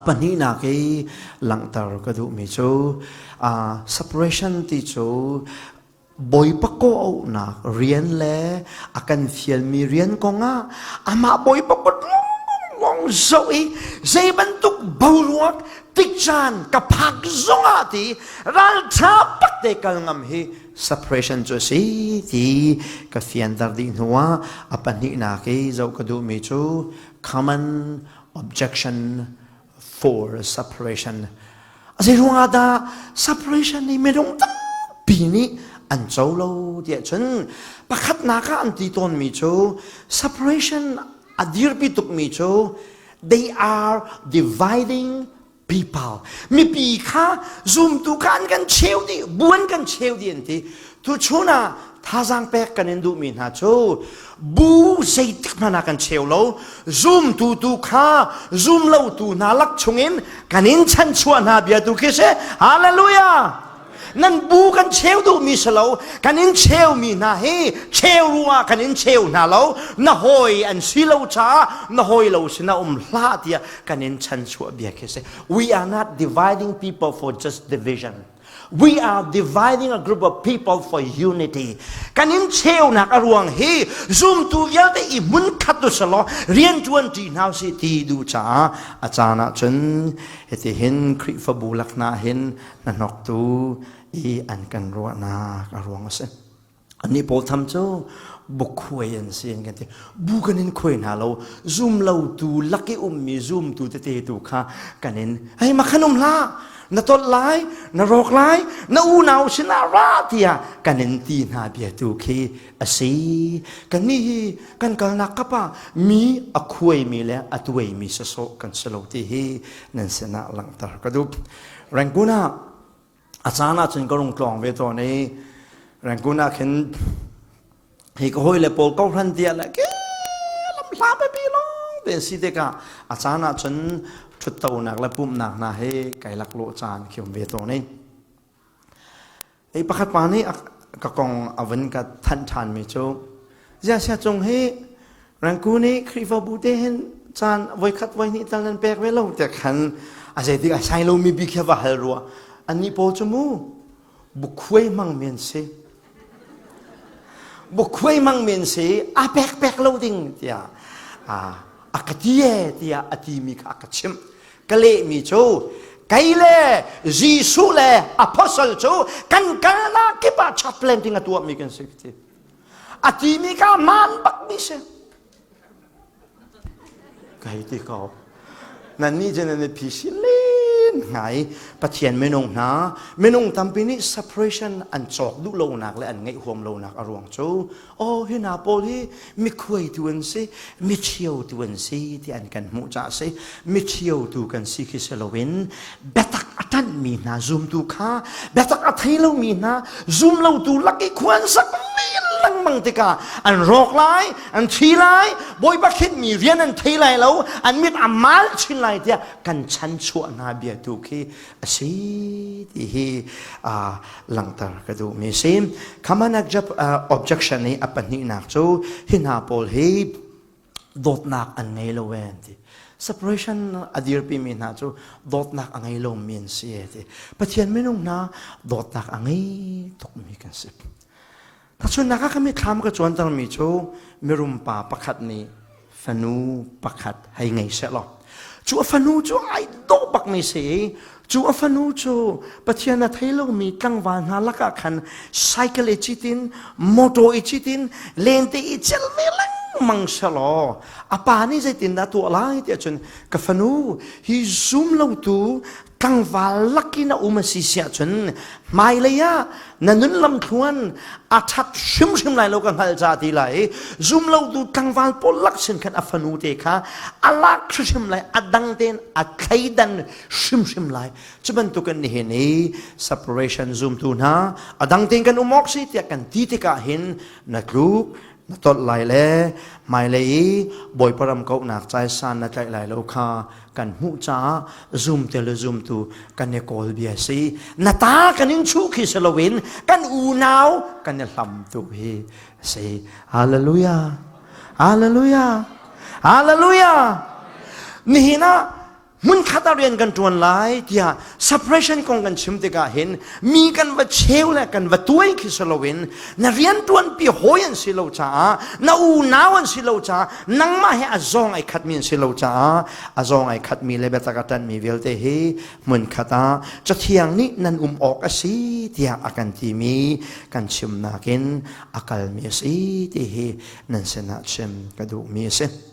Pahnihnak i langhter ka duhmi cu separation ti cu Bawipa kawhauhnak rian le a kan fialmi rian kongah amah Bawipa kut lawng zoh i zei bantuk boruak tikcaan ka phak zongah ti ralṭha bak te kal ngam hi separation cu a si ti ka fianter dih hnuah a pahnihnak i zoh ka duhmi cu common objection for separation. A zei ruangah dah separation nih minung tampi nih an co lo tiah cun pakhatnak ah an ti tawnmi cu separation a dirpi tukmi cu they are dividing people. Mipi kha zumtu kha an kan cheu dih, bu an kan cheu dih an ti. Tuchun ah thazaang pek kan in duhmi hna cu bu zeitik hmanh ah kan cheu lo zumtu tu kha zum lo tu hna lak chungin kan in chanchuah hna bia tu khi si hallelujah nan bu kan cheu duhmi si lo kan in cheumi hna hi cheu ruangah kan in cheu hna lo na hawi an si lo caah na hawi lo sinah um hlah tiah kan in chanchuah bia khi si we are not dividing people for just division We are dividing a group of people for unity. Kan in cheunak a ruang hi zumtu vialte i hmun khat tu selaw rian ṭuan ṭi hna si ti duh caah a caan ah cun hiti hin Khrihfabu lakna hin na hnoktu i an kan ruahnak a ruang a si. Annih pawl tham cu bukhuai an si an kan ti. Bu kan in khuai hna lo. Zum lo tu lak i ummi zumtu tete tu kha kan in hei makhan um hlah na tolh lai na rawk lai na unau sinah ra tiah kan in ti hna bia tu khi a si. Kannih hi kan kalnak kap ah mi a khuaimi le a tuaimi sasawh kan si lo ti hi nan sinah langhter ka duh. Rangoon ah A caan ah cun ka rung tlawng ve tawn i Rangoon ah khin hi ka hawile pawl kohhran tiah le ke lam hla pipi lawng te si tikah a caan ah cun ṭhuttonak le pumhnak hna hi kai laklawh caan khi um ve tawn i ei pakhat pa nih ka kong a vun ka thanh ṭhanmi cu ziah sia cung hi Rangoon i Khrihfabu te hin caan voikhat voihnih tal nan pek ve lo tiah khan a zeitik a sai lomi bik hi va hal rua annih pawl cu mu bukhuai hmang men si bukhuai hmang men si a pek pek lo ding tiah a ka ti e tiah a timi kha a ka chimh ka lehmi cu kei le Jesuh le apostle cu kan kalnak kip ah chaplain ding a tuahmi kan si ti A timi kha hmaan bakmi si. Ka hei ti ko. Nannih cu nan i phisi len ngai. Pathian minung hna, minung tampi nih separation an cawk duh lonak le an ngeih huam lonak a ruang cu, oh hi hna pawl hi mikhuaitu an si, michiotu an si ti an kan hmuh caah si. Michiotu kan si khi si loin biatak a ṭanhmi hna zumtu kha biatak a thei lomi hna zum lotu lak i khua an sak lengmang tikah an rawk lai an thi lai bawipa khinhmi rian an thei lai lo an mit a mal chin lai tiah kan chanchuah hna bia tu khi a si ti hi langhter ka duhmi si common objection i a pahnihnak cu hi hna pawl hi dawtnak an ngei lo e an ti separation a dirpimi hna cu dawtnak a ngei lomi an si e ti pathian minung hna dawtnak a ngei tukmi kan si Tachunnak ah kami thlam ka cuantermi cu mirum pa pakhat nih fanu pakhat hei ngei seh law cu a fanu cu ai dawh bakmi si i cu a fanu cu Pathian a thei lomi tlangval hna lakah khan cycle i citin motor i citin lente i cel ve lengmang selaw a pa nih zeitindah tuah lai tiah cun ka fanu hi zum lotu tlangval lakin a um a si siah cun hmailei ah na nun lamthluan a ṭhat hrimhrim lai lo ka hngalh ca ti lai zum lotu tlangval pawl lak sin khan a fanu te kha a lak hrimhrim lai a dang tein a thleidan hrimhrim lai cu bantukin nihin i separation zumtu hna a dang tein kan um awk si tiah kan ti tikah hin na tluk na tolh lai le hmailei i Bawipa ram kauhnak caisan na tlaih lai lo kha kan hmuh caah zumte le zumtu kan i kawl bia si na ta kan in chuh khi si loin kan unau kan i hlam tu hi si hallelujah hallelujah hallelujah nihin ah. Hmunkhat ah rian kan ṭuan lai tiah separation kong kan chim tikah hin mi kan va cheu le kan va tuai khi si loin na rianṭuanpi hawi an si lo caah, na unau an si lo caah, nangmah he a zawng ai khatmi an si lo caah, a zawng ai khatmi le biatak a ṭanhmi vialte hi hmunkhat ah Cathiang nih nan um awk a si tiah a kan timi kan chimnak in a kalmi a si ti hi nan sinah chim ka duhmi a si.